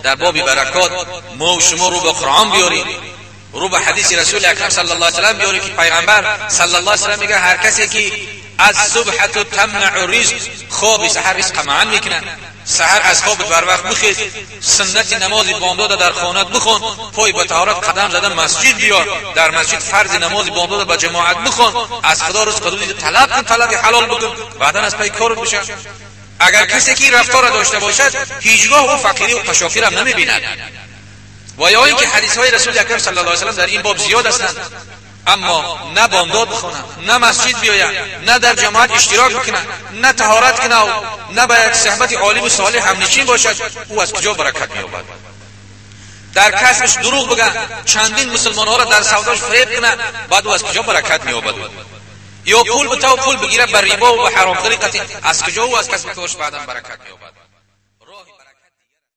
در باب برکات ما و شما رو به قرآن بیاریم، رو به حدیث رسول اکرم صلی الله علیه و سلم بیاریم که پیغمبر صلی الله علیه و سلم میگه هر کسی که از صبح تمنع رزق، خواب سحر رزق منع میکنه. سحر از خواب بر وقت بخیز، سنت نماز بامداد در خانه بخون، پای به طهارت قدم زدن مسجد بیا، در مسجد فرض نماز بامداد به جماعت بخون، از خدا رزق روزی طلب کن، طلب حلال بکن، بعدا از پای کار بشه. اگر کسی که این رفتار داشته باشد هیچگاه او فقیری و قشافی را نمیبیند. و یا اینکه حدیث های رسول اکرم صلی الله علیه و سلم در این باب زیاد هستند، اما نه بامداد بخونه، نه مسجد بیاید، نه در جماعت اشتراک بکنه، نه طهارت کنه، نه به یک صحبت عالم و صالح همنشین باشد، او از کجا برکت مییابد؟ در کسبش دروغ بگه، چندین مسلمان ها را در سوداش فریب کنه، بعد او از کجا برکت مییابد؟ یا پول بته و پول بگیره بر ریبا و به حرام طریقتی، از کجا او از کسب کارش بعدا برکت مییابد؟